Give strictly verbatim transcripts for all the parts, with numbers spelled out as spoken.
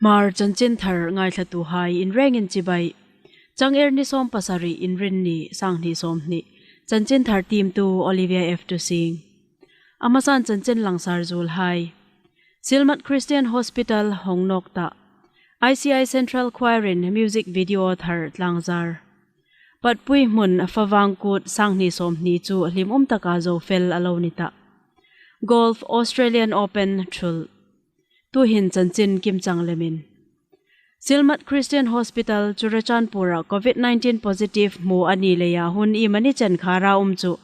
Hmar chanchinthar ngaithlatuhai inrengin chibai. Chang er ni sawm pasari, Inrinni, sanghni sawmhni. Chanchinthar tiemtu Olivia F Tusing. A hmasan chanchin langsar zuolhai. Silmat Christian Hospital hawng nawk ta. I C I Central Choir-in music video thar tlangzar. Patpui hmun Favang Kut sanghni sawmhni chu hlim um taka zo fel a lo ni ta. Golf Australian Open thul. Tuhin chanchin kimchang lemin. Silmat Christian Hospital Churachandpur-a COVID nineteen positive hmu a ni leia hun iemani chen khara um chu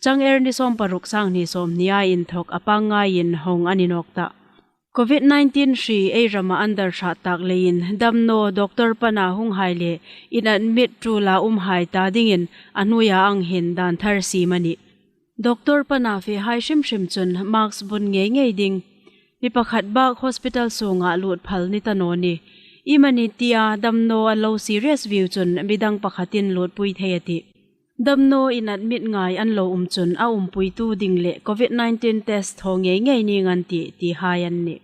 chang er ni sawm paruk sanghni sawmhnia inthawk a pangngaiin hawng a ni nawk ta. COVID nineteen hri ei rama an dar hrat tak leiin damnaw doctor pana hunghai le inadmit tula umhai ta dingin a hnuoia ang hin dan thar siem a nih. Doctor pana fehai hrim hrim chun mask bun ngei ngei ding. Mi pakhat bak hospital sunga lut phal ni ta naw ni. Iemani tia damnaw a lo serious vieu chun midang pakhatin lutpui thei a tih. Damnaw inadmit ngai an lo um chun a umpuitu ding le COVID nineteen test thaw ngei ngei ning an tih, tihai an nih.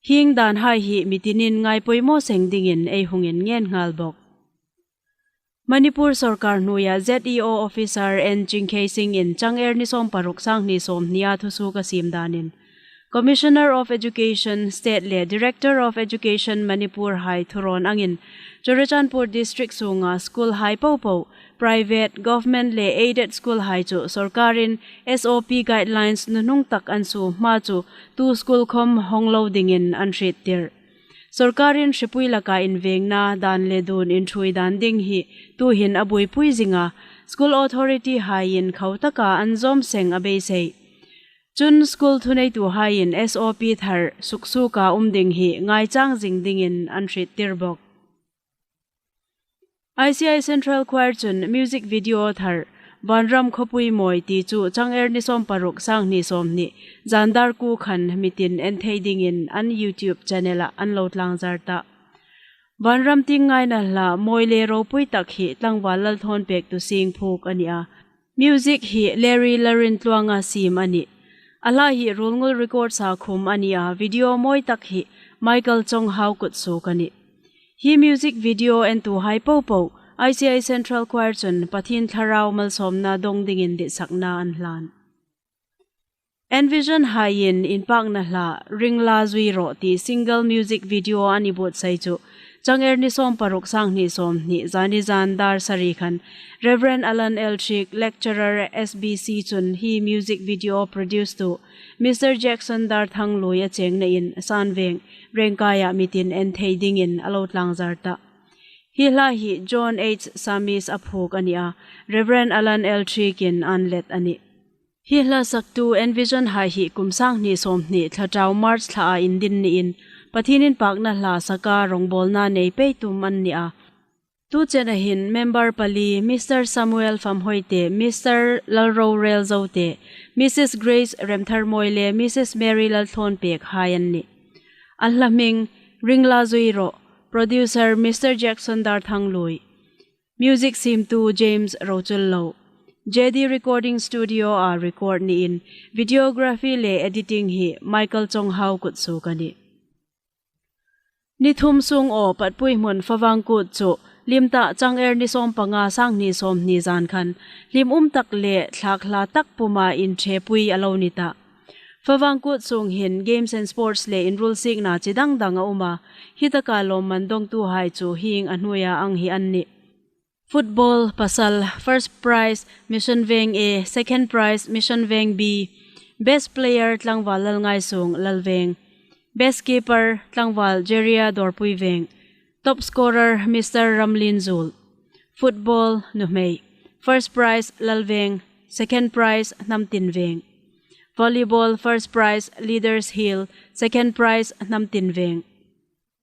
Hieng danhai hi mitinin ngai poimaw seng dingin ei hung inngen nghal bawk. Manipur sawrkar hnuoia Z E O officer N Chingkhei Singh-in chang er ni sawm paruk sanghni sawmhnia thusuok a siem danin Commissioner of Education, State le Director of Education Manipur hai thurawn angin Churachandpur District sunga school hai popo, private, government le aided school hai chu sawrkarin S O P guidelines nuhnung tak an suo hma chu tu school khom hawng lo dingin an hriettir. Sawrkarin hripui laka invengna dan le dun inthuoi dan ding hi tuhin a buoipui zinga, school authority haiin khau taka an zawm seng a beisei. Chun school thuneituhaiin S O P thar suksuoka um ding hi ngaichang zing dingin an hriettir bawk. I C I Central Choir chun music video thar Vanram Khawpui Mawi ti chu chang er ni sawm paruk sanghni sawmhni zan dar kuo khan mitin en thei dingin an YouTube channel-ah an lo tlangzar ta. Vanram tieng ngaina hla mawi le ropui tak hi tlangval Lalthawnpektu Singh phuok a ni a. Music hi Larry Lalrintluanga siem a nih. A hla hi Ruolngul Records-a khum a ni a, video mawi tak hi Michael Chonghau kutsuok a nih. Hi music video entuhai popo, I C I Central Choir chun Pathien Thlarau malsawmna dong dingin ditsakna an hlan. Envision haiin inpakna hla Ringla Zui Rawh ti single music video an inbuotsai chu chang er ni sawm paruk sanghni sawmhni zanizan dar sari khan Reverend Alan L Thiek, lecturer S B C chun hi music video produce-tu Mister Jackson Darthanglui a chengnain Sanveng, Rengkaia mitin en thei dingin a lo tlangzar ta. Hi hla hi John H Samis a phuok a ni a, Reverend Alan L Thiek-in an let a nih. Hi hla saktu Envision hai hi kum sanghni sawmhni thla tau March thlaa indin niin Pathien inpakna hla saka rongbawlna nei pei tum an ni a. Tu chena hin member pali Mister Samuel Famhoite, Mister Lalrorel Zote, Missus Grace Remtharmawi le Missus Mary Lalthawnpek hai an nih. A hla hming Ringla Zui Rawh, producer Mister Jackson Darthanglui. Music siemtu James Rochullo. J D Recording Studio-a record niin videography le editing hi Michael Chonghau kutsuok a nih. Ni thum sung aw Patpui hmun Favang Kut chu hlim ta chang er ni sawm panga sanghni sawmhni zan khan hlim um tak le thlak hla tak puma inṭhepui a lo ni ta. Favang Kut sung hin games and sports le inrulsiekna chi dang dang a um a, hi taka lawmman dongtuhai chu hieng a hnuoia ang hi an nih. Football pasal, first prize Mission Veng A, second prize Mission Veng B, best player tlangval Lalngaisung Lalveng, best keeper tlangval Jeria Dawrpui Veng, top scorer Mister Ramlin Zul. Football nuhmei, first prize Lalveng, second prize Hnamtin Veng. Volleyball, first prize Leaders Hill, second prize Hnamtin Veng.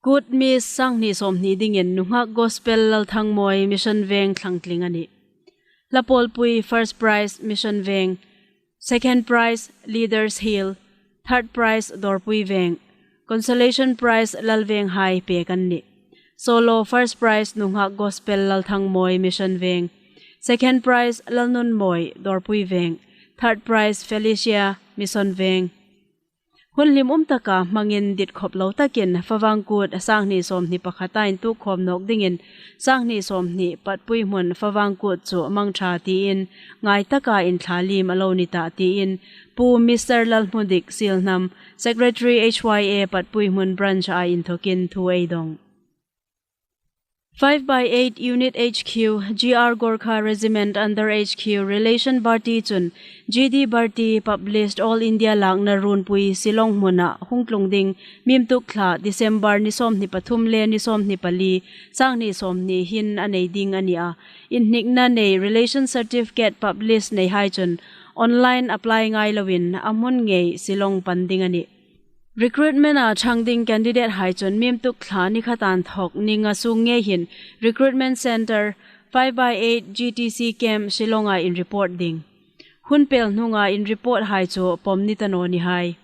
Kut Miss sanghni sawmhni dingin nunghak gospel Lalthangmawi Mission Veng thlangtling a nih. Hla pawlpui, first prize Mission Veng, second prize Leaders Hill, third prize Dawrpui Veng, consolation prize Lalveng hai pek an nih. Solo, first prize nunghak gospel Lalthangmawi Mission Veng, second prize Lalnunmawi Dawrpui Veng, third prize Felicia Mission Veng. Hun hlim um taka hmangin dit khop lo takin Favang Kut sanghni sawmhni pakhata intuok khawm nawk dingin sanghni sawmhni patpui hmun Favang Kut chu mang ṭha tiin ngai taka inthlalim a lo ni ta tiin Pu Mister Lalhmudik Silhnam, Secretary H Y A patpui hmun branch a inthokin thu ei dong. Five by eight Unit H Q, G R Gorkha Regiment under H Q Relation Bharti chun G D Bharti published All India lakna runpui Shillong hmuna hung tlung ding Mimtuk thla December ni sawmhni pathum le ni sawmhni pali, sanghni sawmhni hin a nei ding a ni a. Inhnikna nei Relation Certificate publish neihai chun online apply ngai loin a hmun ngei Shillong pan ding a nih. Recruitment a ṭhang ding candidate hai chun Mimtuk thla ni khat inthok ni nga sung ngei hin Recruitment Centre five by eight G T C Camp Shillong a inreport ding. Hun pel hnunga inreport hai chu pawm ni ta naw ni hai.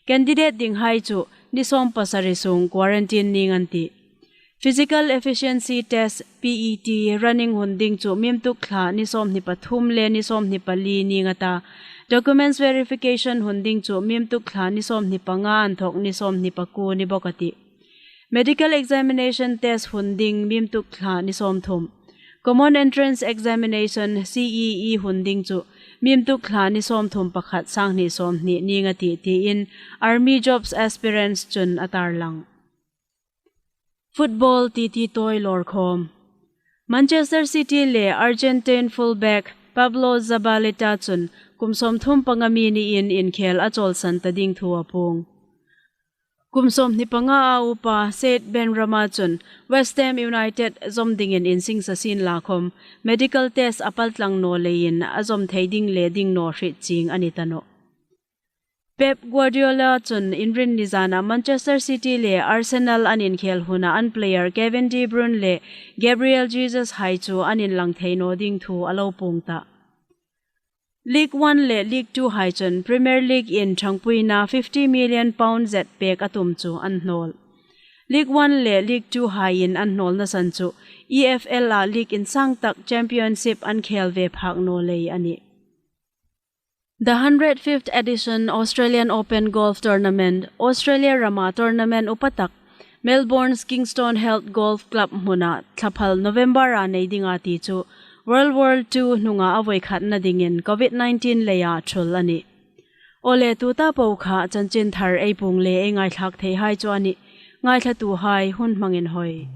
Candidate ding hai chu ni sawm pasari sung quarantine ning an tih. Physical Efficiency Test, P E T, running hun ding chu Mimtuk thla ni sawmhni pathum le ni sawmhni pali ning a ta. Documents verification hun ding chu Mimtuk thla ni sawmhni panga inthok ni sawmhni pakuo ni bawk a tih. Medical Examination Test hun ding Mimtuk thla ni sawmthum. Common Entrance Examination, C E E, hun ding chu Mimtuk thla ni sawmthum pakhat sanghni sawmhni ning a tih tiin Army Jobs Aspirants chun a tarlang. Football titi tawi lawr khawm. Manchester City le Argentine fullback Pablo Zabaleta chun kum sawmthum panga mi niin inkhel a chawlsan ta ding thu a puong. Kum sawmhni panga a upa Said Benrahma chun West Ham United zawm dingin insingsa sienla khawm medical test a paltlang naw leiin a zawm thei ding le ding naw hriet chieng a ni ta nawh. Pep Guardiola chun Inrinni zana Manchester City le Arsenal an inkhel huna an player Kevin De Bruyne le Gabriel Jesus hai chu an inlang thei naw ding thu a lo puong ta. League One le League Two hai chun Premier League in ṭhangpuina fifty million pound zet pek a tum chu an hnawl. League One le League Two haiin an hnawlna san chu E F L a league insang tak Championship an khel ve phak naw lei a nih. The hundred fifth edition Australian Open Golf Tournament, Australia rama tournament upa tak, Melbourne's Kingston Health Golf Club hmuna thlaphal November a nei dinga ti chu World War Two hnunga a voi khatna dingin Covid nineteen leia ṭhul a nih. Awle, tuta po kha chanchin thar ei puong le ei ngaithlak thei hai chu a nih. Ngaithlatuhai hun hmangin hoi.